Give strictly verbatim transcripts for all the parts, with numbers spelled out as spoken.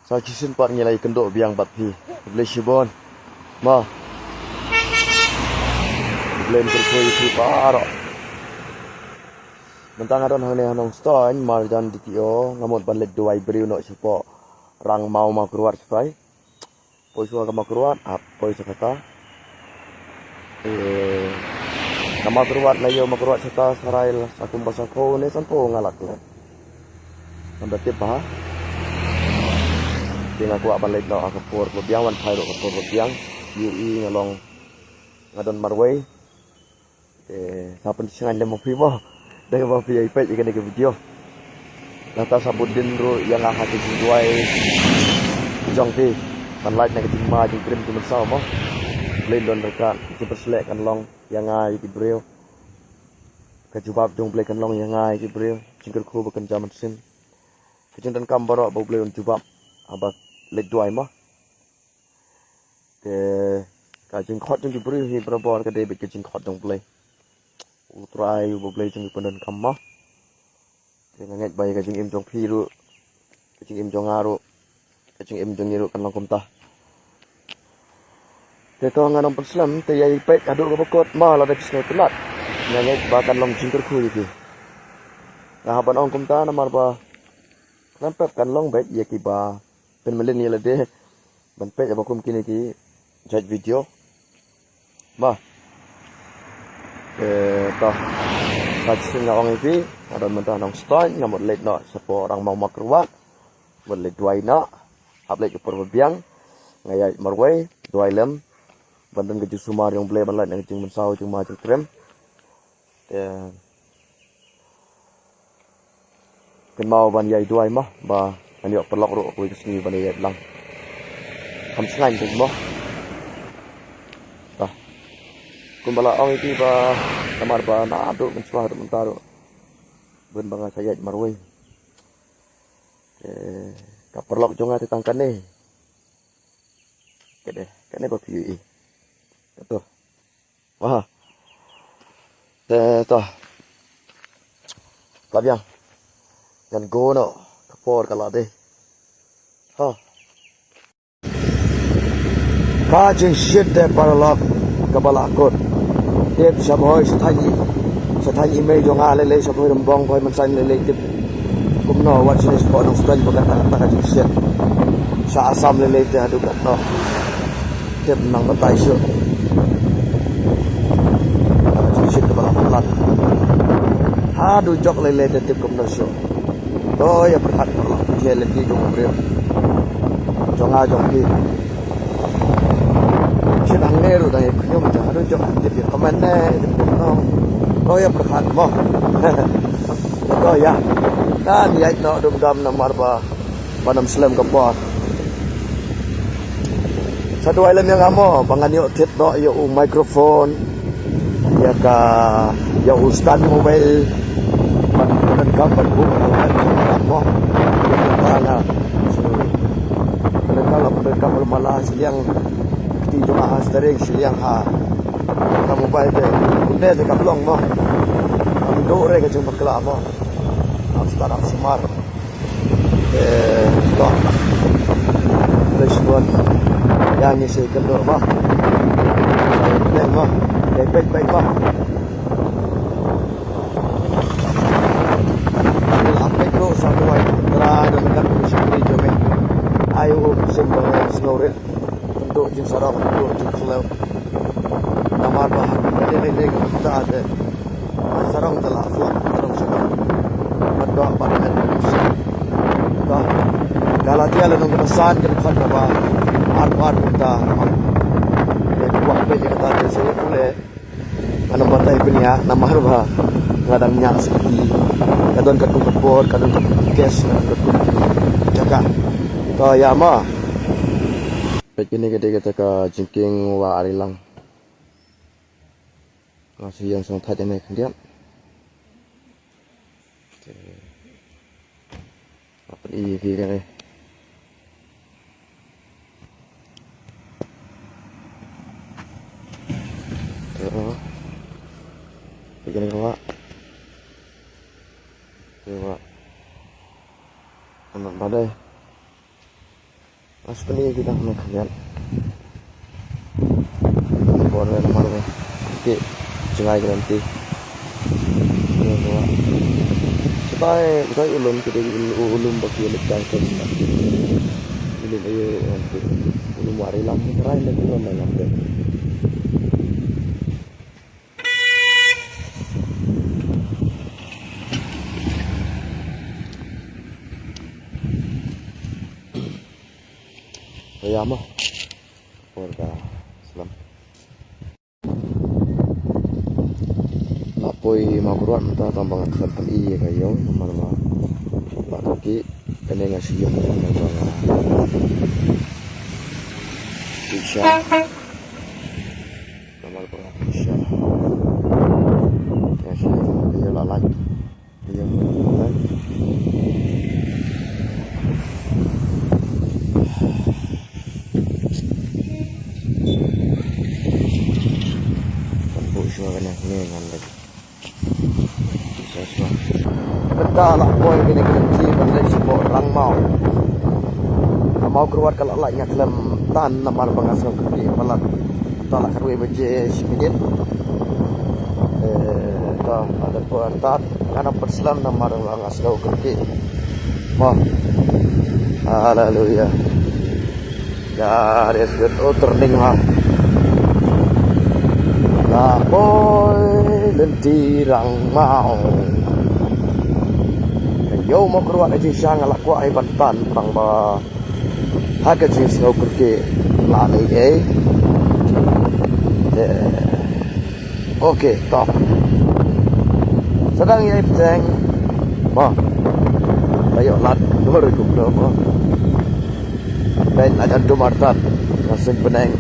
Sa shisien pat ngi la ïakynduh biang bad phi. Khublei shibun. Mo. Khublei shibun ïa phi baroh. Mynta nga don hangne ha Nongstoiñ, marjan D T O, nga mut ban leit duwai briew noh shapoh Rang Maw Mawkyrwat shatai. Poi shuwa ka Mawkyrwat, hap poi sha kata. Eh, na Mawkyrwat, na ïew Mawkyrwat shata, sarai la sa kumba sa phew ne san phew nga la klet. Ngam da tip bha. Te nga kwah ban leit noh ha ka por ba biang, wan phai ruh ka por ba biang. Ïohi nga long, nga don marwei. Te sa pynshngaiñ lem ma phi mo, da kaba phi ïa peit ïa kane ka video. Nangta sa bud dien ruh ïa nga ha ka jingduwai jong phi, ban lait na ka jingma jingkrim jingmynsaw mo. Blei don ryngkat, ka jingpyrsleh kan long ïa nga ïa ki briew. Ka jubab jong Blei kan long ïa nga ïa ki briew. Jingkyrkhu ba kan jam mynsiem. Ka jingdonkam baroh ba U Blei un jubab haba leit duwai mo. Te ka jingkhot jong ki briew hi barabor ka dei beit ka jingkhot jong U Blei. U Trai uba Blei jong ki pyndonkam mo. Te nga ngeit ba ïa ka jingim jong phi ruh, ka jingim jong nga ruh, ka jingim jong ngi ruh kan long kumta. Te to ngan ym pynslem, te ïa peit haduh kaba kut mo, lada phi sngewtynnat. Nga ngeit ba kan long jingkyrkhu ïa phi. Nga hap ban ong kumta namar ba khlem pep kan long beit ïa kiba pynmlien ïa lade ban peit ba kum kine ki jait video. Mo. Eh, to. Sa shisien nga ong ïa phi, nga don mynta ha Nongstoiñ, nga mut leit noh shapoh Rang Maw Mawkyrwat. Mut leit duwai noh. Hap leit ka por ba biang. Nga ïaid marwei, duwai lem. Ban don ka jingsumar jong U Blei ban lait na ka jingmynsaw jingma jingkrim. Te kynmaw ban ïai duwai mo, ba ngan ïoh paralok ruh kawei ka sngi ban ïai lang. Kham shngaiñ te mo. Kumba la ong ïa phi ba namar ba naduh mynshuwa haduh mynta ruh ban ba nga sa ïaid marwei. Te ka paralok jong nga te tang kane. Kane, kane ba phi ïohi. Kato. Wah. Te to. La biang. Ngan go noh. Ka por ka la dei. Ha. Ka jingshit te paralok kaba la kut. Tip sha Bhoi sha thaiñ i, sha thaiñ i mei jong nga lei lei sha Bhoi Rymbong Bhoi Mynsaiñ lei lei tip. Kumno wat sha Nongstoiñ ba kata kata ka jingshit. Sha Assam lei lei te haduh katno. Tip nang batai shuh. Ka jingshit kaba la palat. Haduh jok lei lei te tip kumno shuh. To ïa pyrkhat paralok, jingïaleh jong u briew. Jong nga jong phi. Shit hangne ruh dang ïa khñium te haduh jok tip ïa comment ne tip kumno. To ïa pyrkhat mo. To ïa. Ngan ïaid noh dum dam namar ba ban ym slem ka por. Sa duwai lem ïa nga mo ba ngan ïoh thied noh ïa u microphone, ïa ka, ïa u stand mobile. Ban, ban donkam ban buh ïa u microphone mo. Ïa ka, ban donkam, ban donkam mala shiliang. Kti jong nga ha steering shiliang ha ka mobile te. Kumne te kam long mo. Kam duh re ka jingbakla mo. Kam start up sumar. Eh, to. Khublei shibun. Ïa ngi sa ïakynduh mo. Sa ïakynduh mo. Ïa peit peit mo. Ngi la peit ruh sa tuwai. Trai da ka shakri jong me. Ai u sim ba sngewrit. Kynduh jingsarong, kynduh jingkhlem. Namar ba ha ka dei dei ka ta te. Sarong te la flop, sarong sarong. Ba doh ba met. Doh. Galatia lynnong kaba san, kaba khat kaba arphew ar kumta. Ïa ki wah peit ïa kata te sa ïa pule. Ngan ym batai pynïaid namar ba nga dang ñiah siti. Ka don katkum ka por, ka don katkum ka case, ka don katkum ka jaka. To ïa ma. Peit kine ka dei kata ka jingkieng Wah Arilang. Nga shu ïeng shong thait ïa ne khyndiat. Nga pyni ïa phi kane. Te, oh. Peit kane ka wah. Te wah. Amat badai. Aspani kita kena kalian. Bor na mar me. Ki jngai ki nanti. Ni ko. Setai, setai ulum kita ulum bagi lekan ke. Ulum ayo nanti. Ulum wari lam rai lagi ulum lam. Ïa mo. Por ka slem. La poi Mawkyrwat mynta tang ba nga khlem pyni ïa ka ïew namar ba la ka ki kane nga shu ïoh namar ba nga shu sha namar ba nga shu sha nga shu ïoh la lait. Ïa, kan buh shuwa kane, ne ngan leit. Shuwa, shuwa. Mynta la poi kine kine ki ban leit shapoh Rangmaw. Ka Mawkyrwat ka la lait nga khlem tan namar ba nga sngew kyrkieh palat. Mynta la khatwei baje shi minit. Eh, to, ada poi artat. Nga nang pynslem namar ba nga sngew kyrkieh. Mo. Haleluya. God is good. Oh, turning ma. La poi lynti Rangmaw. Ka ïew Mawkyrwat ka jingshisha nga la kwah ai ban tan tang ba ha ka jingsngew kyrkieh la lei ei. Eh. Ok, to. Sa dang ïai bteng. Mo. Ba ïoh lad dur kumno mo. Peit la jan dum artat. Nga sngewbha bneng.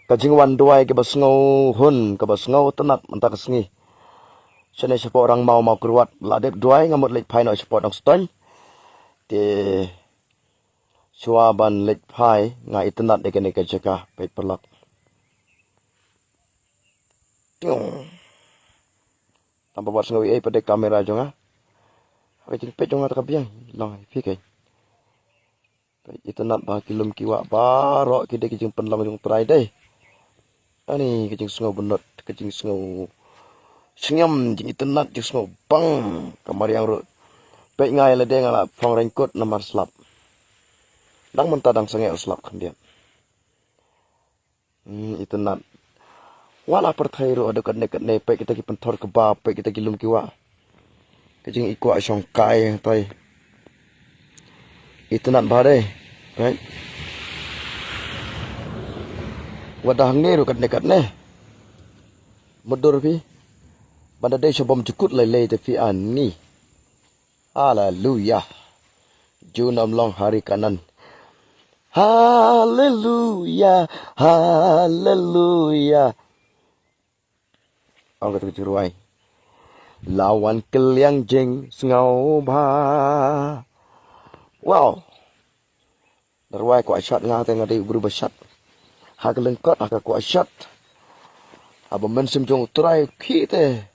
Ka jingwan duwai kaba sngewhun, kaba sngewtynnat mynta ka sngi. Shane shapoh Rangmaw Mawkyrwat la dep duwai nga mut leit phai noh shapoh Nongstoiñ. Te shuwa ban leit phai nga itynnat ïa kane ka jaka, peit paralok. Tiong. Tang ba wat sngew ei pat de kamera jong nga. Haba jingpeit jong nga ta ka biang long phi keiñ. Peit itynnat ba ki lum ki wah baroh ki dei ki jingpynlong jong U Trai dei. Ani ka jingsngew bynnud, ka jingsngew sngem, jingitynnat, jingsngew bang, ka mariang ruh. Peit nga ïa lade nga la phong raincoat namar slap. Dang mynta dang sangeh u slap khyndiat. Hmm, itynnat. Wat la pyrthei ruh haduh katne katne, peit kita ki pynthor kbab, peit kita ki lum ki wah. Ka jingïakwah shongkai hangtai. Itynnat bha dei. Peit. Wat da hangne ruh katne katne. Mutdur phi. Ban da dei sha bym jukut lei lei te phi ani. Haleluya. Junom long hari kanan. Haleluya, haleluya. Ong kata ka jingrwai. La wan kylliang jingsngewbha. Wow. Da rwai kwah shat nga te nga dei u briew ba shat. Ha ka lyngkot ha ka kwah shat. Haba mynsiem jong U Trai u khih te.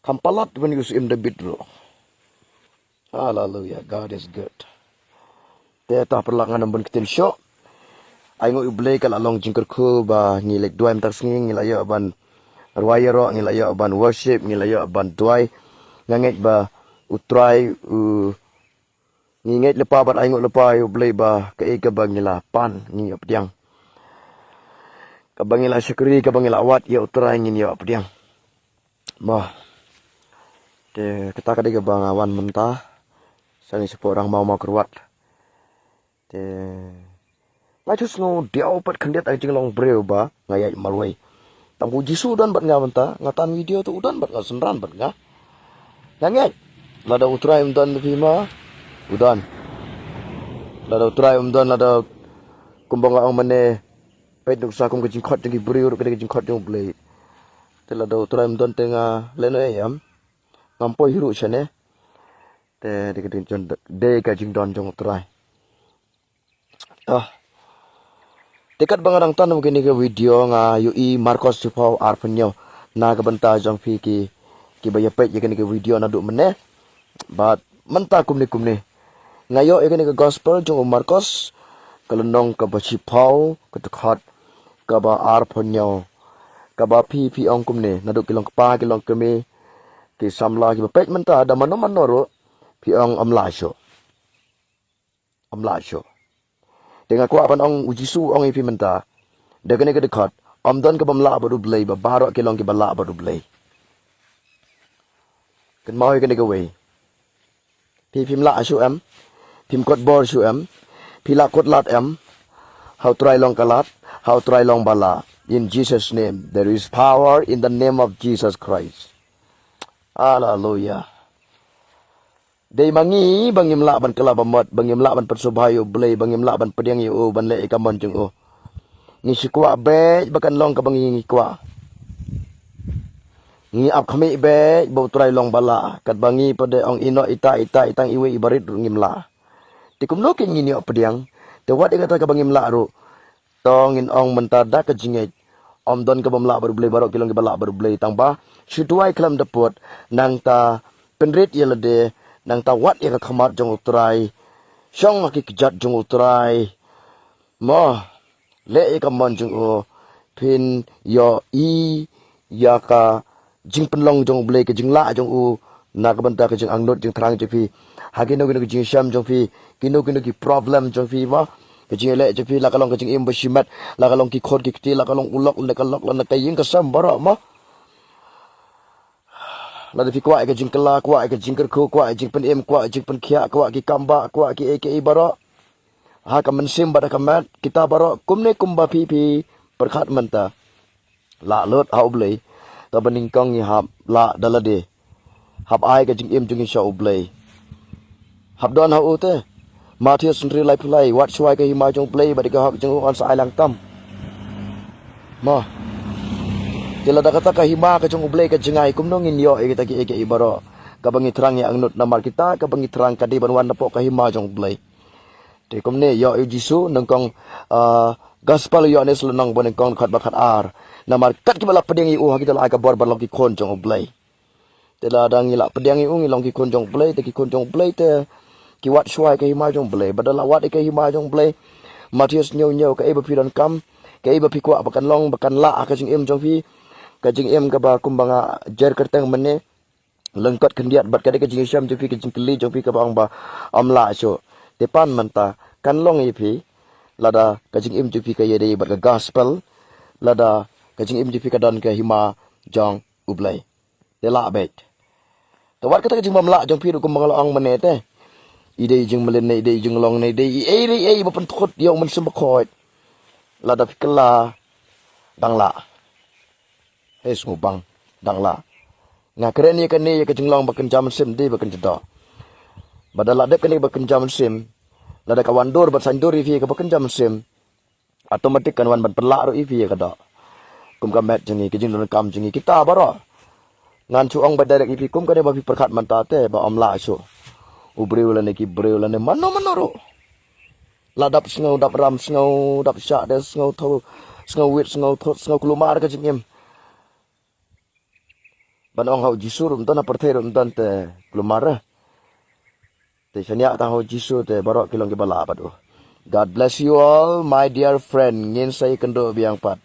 Kam palat ban ïa u syiem David ruh. Haleluya, God is good. Te ta paralok ngan ym bun ktien shuh. Ai nguh ïa U Blei ka la long jingkyrkhu ba ngi leit duwai mynta ka sngi, ngi la ïoh ban rwai ïaroh, ngi la ïoh ban worship, ngi la ïoh ban duwai. Nga ngeit ba U Trai u Ngi ngeit lypa bad ai nguh lypa ïa U Blei ba kaei kaba ngi la pan ngin ïoh pdiang. Kaba ngi la shakri, kaba ngi la wad ïa U Trai ngin ïoh pdiang. Mo. Te kata ka dei kaba nga wan mynta. Shane shapoh Rangmaw Mawkyrwat. Te Nga ju sngew diaw pat khyndiat ha ka jinglong briew ba nga ïaid marwei. Tang ba U Jisu u don bad nga mynta, nga tan video te u don bad nga, synran bad nga. Nga ngeit lada U Trai um don bad phi ma, u don. Lada U Trai um don, lada kumba nga ong mynne, peit nuksa kum ka jingkhot jong ki briew ruh ka dei ka jingkhot jong U Blei. Te lada U Trai um don te nga lehnohei em. Ngam poi hi ruh shane. Te dei ka jingdon, dei ka jingdon jong U Trai. Ah. Te katba nga dang tan ha kane ka video nga ïohi Markos shiphew arphew hynñiew na ka bynta jong phi ki, kiba ïa peit ïa kane ka video naduh mynne. Bad mynta kumne kumne. Nga ïoh ïa kane ka gospel jong u Markos, ka lynnong kaba shiphew, ka dkhot kaba arphew hynñiew, kaba phi, phi ong kumne, naduh ki long kpa, ki long kmie, ki samla, kiba peit mynta, da mano mano ruh, phi ong ym lah shuh. Ym lah shuh. Te nga kwah ban ong, u Jisu u ong ïa phi mynta, da kane ka dkhot, ym don kaba ym lah bad U Blei, ba baroh ki long kiba lah bad U Blei. Kynmaw ïa kane kawei. Phi phim lah shuh em? Phim kot bor shuh em? Phi lah kot lad em? Ha U Trai long ka lad, ha U Trai long ba lah. In Jesus' name, there is power in the name of Jesus Christ. Hallelujah. Dei ma ngi ba ngim lah ban kylla bamut, ba ngim lah ban pynsngewbha ïa U Blei, ba ngim lah ban pdiang ïa u, ban leh ïa ka mon jong u. Ngi shu kwah beit ba kan long kaba ngi, ngi kwah. Ngi ap khmih beit ba U Trai long ba lah, katba ngi pat de ong ïehnoh ita, ita, ita, tang iwei iba rit ruh ngim lah. Te kumno kein ngin ïoh pdiang? Te wat ïa kata kaba ngim lah ruh, to ngin ong mynta da ka jingngeit, ym don kaba ym lah bad U Blei, baroh ki long kiba lah bad U Blei, tang ba shu duwai khlem da pud, nangta pynrit ïa lade, nangta wad ïa ka khmat jong U Trai, shong ha ki kjat jong U Trai. Mo, leh ïa ka mon jong u, phin ïohi ïa ka jingpynlong jong U Blei, ka jinglah jong u na ka bynta ka jingangnud jingthrang jong phi. Ha kino kino ki jingshem jong phi, kino kino ki problem jong phi, mo, ka jingïaleh jong phi, la ka long ka jingim ba shimet, la ka long ki khun ki kti, la ka long u lok lane ka lok lane ka ïing ka sem baroh, mo. Lada phi kwah ïa ka jingkylla, kwah ïa ka jingkyrkhu, kwah ïa ka jingpynim, kwah ïa ka jingpynkhiah, kwah ki kam ba, kwah kiei kiei baroh, ha ka mynsiem bad ha ka met, kita baroh kumne kumba phi, phi pyrkhat mynta. Lah lut ha U Blei, kaba nyngkong ngi hap lah da lade. Hap ai ka jingim jong ngi sha U Blei. Hap don ha u te. Mathaios hynriew laiphew lai, wat shuwa ïa ka hima jong U Blei bad ïa ka hok jong u, yn sa ai lang tam. Mo. Te lada kata ka hima ka jong U Blei ka jngai, kumno ngin ïoh ïa kita kiei kiei baroh kaba ngi thrang ïa angnud, namar kita kaba ngi thrang ka dei ban wan napoh ka hima jong U Blei. Te kumne ïoh ïa u Jisu, nyngkong, ah, Gospel u Ïoannis lynnong ba nyngkong dkhot ba khatar. Namar kat kiba la pdiang ïa u ha kita la ai ka bor ban long ki khun jong U Blei. Te lada ngi la pdiang ïa u ngi long ki khun jong U Blei, te ki khun jong U Blei te ki wad shuwa ïa ka hima jong U Blei. Bad da la wad ïa ka hima jong U Blei, Mathaios hynñiew hynñiew, kaei ba phi donkam, kaei ba phi kwah ba kan long, ba kan lah ha ka jingim jong phi, ka jingim kaba kumba nga jer kyrteng mynne, lyngkot khyndiat, bad ka dei ka jingshem jong phi, ka jingkylli jong phi kaba ong ba ym lah shuh. Te pan mynta kan long ïa phi, lada ka jingim jong phi ka ïadei bad ka Gospel, lada ka jingim jong phi ka don ka hima jong U Blei. Te lah beit. Te wat kata ka jingbymlah jong phi ruh kumba nga la ong mynne te, i dei i jingmlien ne, i dei i jinglong ne, i dei i ei ei ba pynthut ïa U Mynsiem Bakhuid, lada phi kylla, dang lah. Hei sngewbang, dang lah. Nga kren ïa kane ïa ka jinglong ba kynja mynsiem, dei ba kynja doh. Bad da la dep kane ba kynja mynsiem, lada ka wan dur bad saiñdur ïa phi kaba kynja mynsiem, automatic kan wan ban pynlah ruh ïa phi ïa ka doh. Kum ka met jong ngi, ka jingdonkam jong ngi kita baroh. Ngan shu ong ba direct ïa phi, kum kane ba phi pyrkhat mynta te ba ym lah shuh. U briew lane ki briew lane mano mano ruh, la dap sngew dap ram, sngew dap shah de, sngew thaw, sngew wit, sngew thut, sngew kulmar ka jingim. Ban ong ha u Jisu ruh ym don, ha pyrthei ruh ym don te kulmar. Te shaniah tang ha u Jisu te baroh ki long kiba lah bad u. God bless you all, my dear friend. Ngin sa ïakynduh biang pat.